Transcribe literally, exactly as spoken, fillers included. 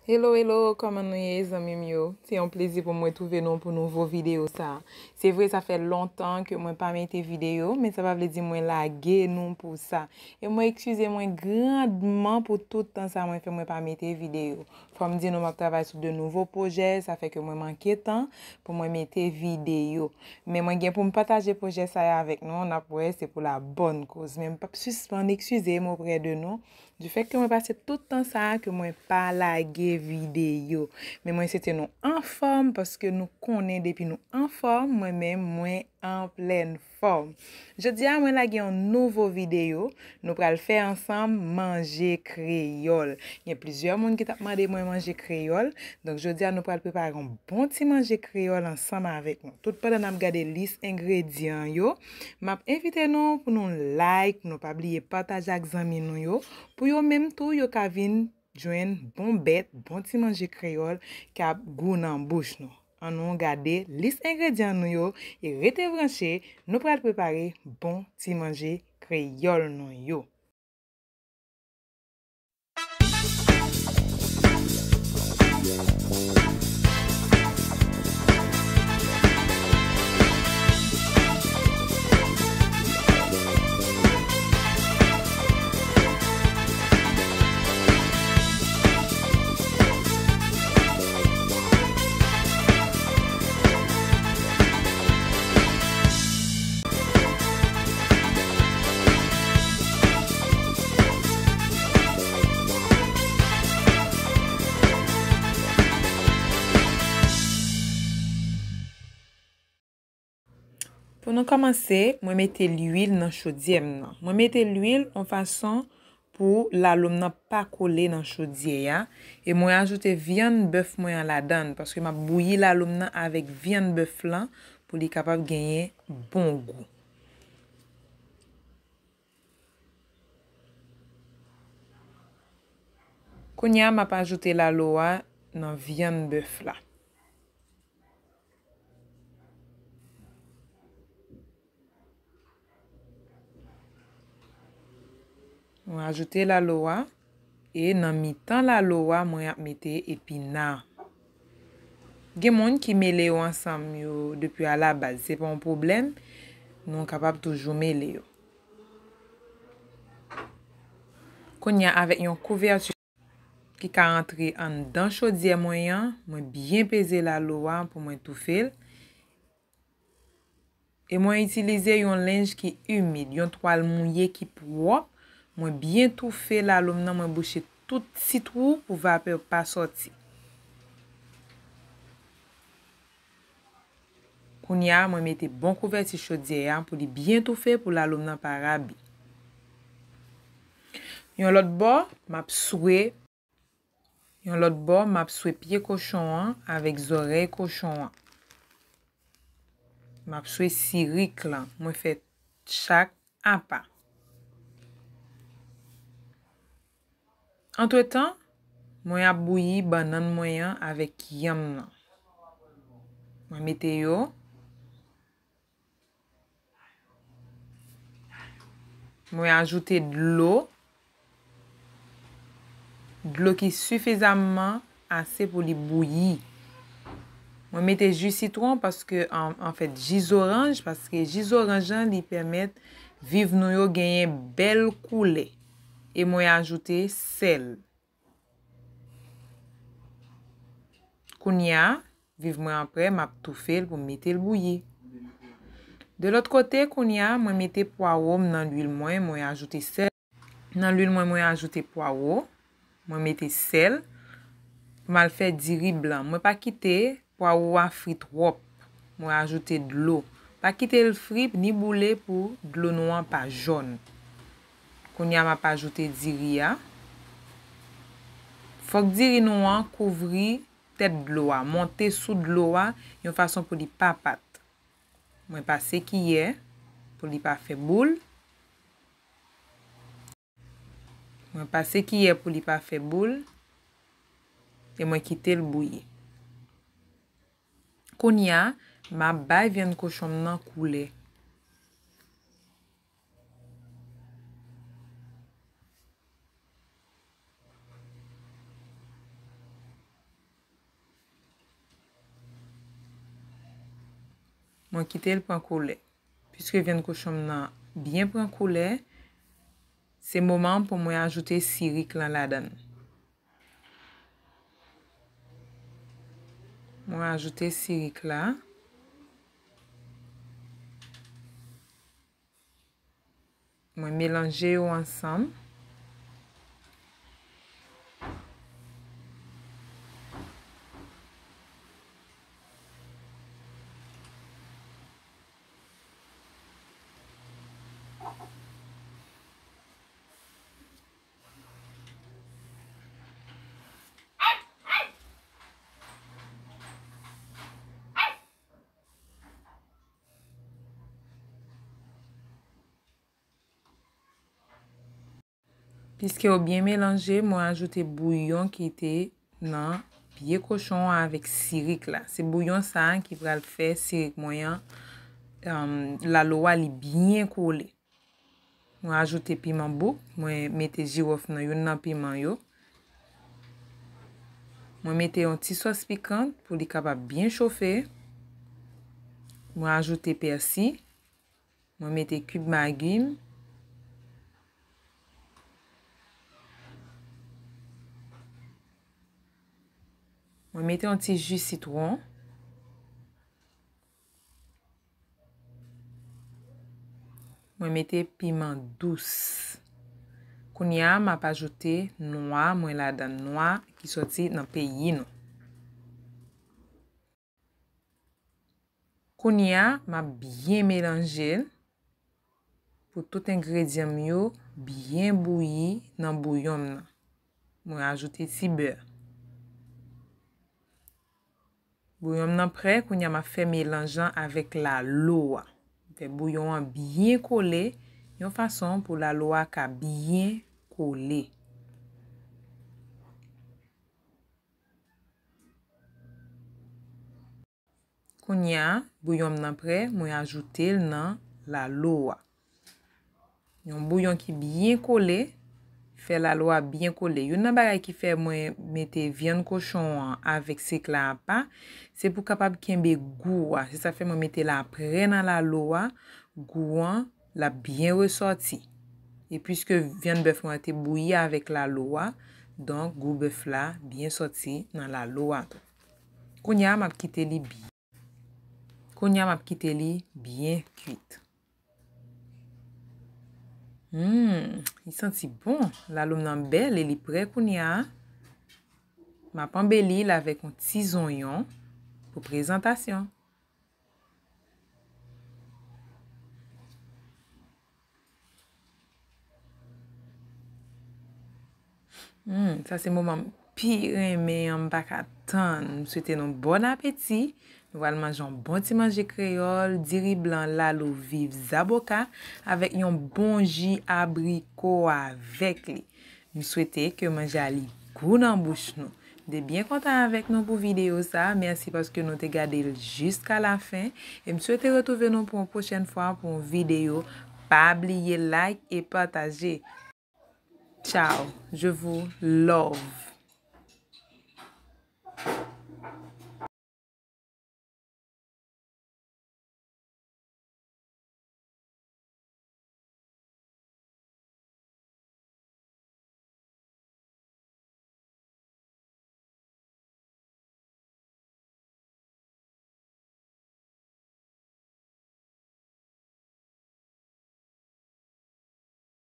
Hello, hello, kòman nou ye, zanmi m yo? Se yon plezi pou mwen twouve nou pou nouvo videyo sa. Se vre, sa fè lontan ke mwen pa mete videyo, men sa pa vle di mwen lage nou pou sa. E mwen eskize mwen grandman pou tout tan sa mwen fè mwen pa mete videyo. Fò m di nou m ap travay sou de nouvo pwojè, sa fè ke mwen manke tan pou mwen mete videyo. Men mwen gen pou m pataje pwojè sa yo avèk nou, n ap wè, se pou la bòn koz. Men m p ap sispann eskize m oprè de nou. Du fait ke mwen pase tout tan sa a ke mwen pa lage videyo. Men mwen swete nou anfòm paske nou konnen depi nou anfòm, mwen menm, mwen an plèn fòm. Jodi a, mwen lage yon nouvo videyo. Nou pral fè ansanm manje kreyòl. Gen plizyè moun ki t ap mande mwen manje kreyòl. Donk, jodi a, nou pral prepare yon bon ti manje kreyòl ansanm avèk nou. Tout pandan n ap gade lis engredyan yo, m ap envite nou pou nou like, pou nou pa bliye pataje ak zanmi nou yo, pou yo menm tou, yo ka vin jwenn bon bèt, bon ti manje kreyòl k ap gou nan bouch nou. Ann nou gade lis engredyan nou yo e rete branche, nou pral prepare bon ti manje kreyòl nou yo. Pou nou kòmanse, mwen mete lwil nan chodyè m nan. Mwen mete lwil yon fason pou lalo m nan pa kole nan chodyè a, e mwen ajoute vyann bèf mwen an ladan l, paske m ap bouyi lalo m nan avèk vyann bèf lan pou li kapab genyen bon gou. Kounye a, m ap ajoute lalo a nan vyann bèf la. Mwen ajoute lalo a, e nan mitan lalo a, mwen ap mete epina. Gen moun ki mele yo ansanm yo depi alabaz, se pa yon pwoblèm, nou kapab toujou mele yo. Kounye a, avèk yon kouvèti ki ka antre anndan chodyè mwen an, mwen byen peze lalo a pou mwen toufe l. E mwen itilize yon lenj ki imid, yon twal mouye ki pwòp. Mwen byen toufe lalo m nan, mwen bouche tout ti twou pou vapè pa sòti. Kounye a, mwen mete bon kouvèti chodyè a pou li byen toufe pou lalo m nan pa rabi. Yon lòt bò, m ap swe, yon lòt bò, m ap swe pye kochon an avèk zòrèy kochon an. M ap swe sirik lan. Mwen fè chak apa. Antretan, mwen ap bouyi bannann mwen an avèk yanm nan. Mwen mete yo. Mwen ajoute dlo. Dlo ki sifizamman ase pou li bouyi. Mwen mete ji sitwon paske, an, anfèt, ji zoranj, paske ji zoranj lan, li pèmèt viv nou yo genyen bèl koulè. E mwen ajoute sèl. Kounye a, viv mwen an prè, m ap toufe l pou m mete l bouyi. De lòt kote, kounye a, mwen mete pwawo m nan lwil mwen, mwen ajoute sèl. Nan lwil mwen, mwen ajoute pwawo, mwen mete sèl, pou m al fè diri blan. Mwen pa kite pwawo a fri twòp. Mwen ajoute dlo. Pa kite l fri ni boule pou dlo nou an pa jòn. Kounye a, m ap ajoute diri a. Fòk diri nou an kouvri tèt dlo a, monte sou dlo a, yon fason pou li pa pat. Mwen pase kiyè pou li pa fè boul. Mwen pase kiyè pou li pa fè boul. E mwen kite l bouyi. Kounye a, m ap bay vyann kochon m nan koulè. Mwen kite l pran koulè. Piske vyann kochon m nan byen pran koulè, se moman pou mwen ajoute sirik lan ladan l. Mwen ajoute sirik la. Mwen melanje yo ansanm. Piske yo byen melanje, mwen ajoute bouyon ki te nan pye kochon an avèk sirik la. Se bouyon sa a ki pral fè sirik mwen an, um, lalo a li byen kole. Mwen ajoute piman bouk, mwen mete jiwòf nan youn nan piman yo. Mwen mete yon ti sòs pikan pou li kapab byen chofe. Mwen ajoute pèsi. Mwen mete kib magi m. Mwen mete yon ti ji sitwon. Mwen mete piman dous. Kounye a, m ap ajoute nwa mwen ladan, nwa ki soti nan peyi nou. Kounye a, m ap byen melanje l pou tout engredyan m yo byen bouyi nan bouyon m nan. Mwen ajoute ti bè. Bouyon m nan prè, kounye a m ap fè melanj lan avèk lalo a. Fè bouyon an byen kole, yon fason pou lalo a ka byen kole. Kounye a, bouyon m nan prè, mwen ajoute l nan lalo a. Yon bouyon ki byen kole, fè lalo a byen kole. Youn nan bagay ki fè mwen mete vyann kochon an avèk sik la apa, se pou kapab kenbe gou a. Se sa fè mwen mete l aprè nan lalo a, gou an, l ap byen resòti. E piske vyann bèf mwen an te bouyi avèk lalo a, donk gou bèf la byen sòti nan lalo a tou. Kounye a, m ap kite li byen. Kounye a, m ap kite li byen kwit. Hmm, li santi bon. Lalo m nan bèl e li prè kounye a. M ap anbeli l avèk yon ti zonyon pou prezantasyon. Hmm, sa se moman m pi renmen an, m pa ka tann. M swete nou bon apeti. Nou pral manje yon bon ti manje kreyòl, diri blan, lalo viv, zaboka, avèk yon bon ji abriko avèk li. M swete ke manje a li gou nan bouch nou. M te byen kontan avèk nou pou videyo sa. Mèsi paske nou te gade l jiska lafen. E m swete retwouve nou pou yon pwochèn fwa pou yon videyo. Pa bliye like e pataje. Ciao, je vous love.